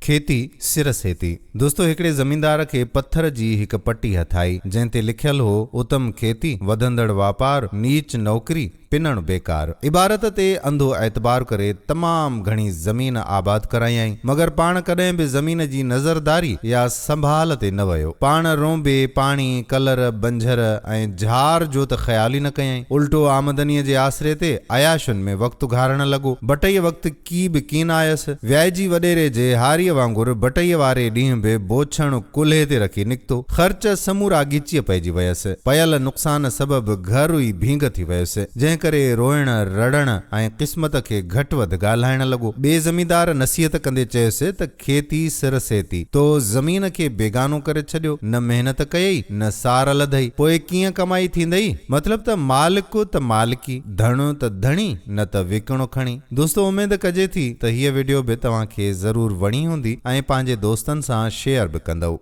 کيتي سر سيتي. دوستو هڪڙي زميندار کي پٿر جي هڪ پٽي هٿ آئي، جنهن تي لکيل هو، اتم کيتي، وڌندڙ واپار، نيچ نوڪري، پنڻ بيڪار. عبارت تي انڌو اعتبار ڪري تمام گهڻي زمين آباد ڪرايائين، مگر پاڻ ڪڏهن به زمين جي نظرداري يا سنڀال تي نه ويو. پاڻ رونبي، پاڻي، ڪلر، بنجهر ۽ جهار جو ته خيال ئي نه ڪيائين. الٽو آمدنيء جي آسري تي عياشين ۾ وقت گهارڻ لڳو. بٽئيء وقت ڪي به ڪين آيس. ويائجي وڏيري جي هاريء وانگر بٽئيء واري ڏينهن به بوڇڻ ڪلهي تي رکي نڪتو. خرچ سمورا ڳچيء پئجي ويس. پيل نقصان سبب گهر ئي ڀينگ ٿي ويس، جنهن ڪري روئڻ، رڙڻ ۽ قسمت کي گهٽ وڌ ڳالهائڻ لڳو. ٻئي زميندار نصيحت ڪندي چيس ته کيتي سر سيتي. تو زمين کي بيگانو ڪري ڇڏيو، نه محنت ڪيئي، نه سار لڌئي، پوء ڪيئن ڪمائي ٿيندئي؟ مطلب ته مالڪ ته مالڪي، ڌڻ ته ڌڻي، نه ته وڪڻو کڻي. دوستو اميد ڪجي ٿي ته هيء وڊيو به توهان کي ضرور وڻي هوندي ۽ پنهنجي دوستن سان شيئر به ڪندؤ.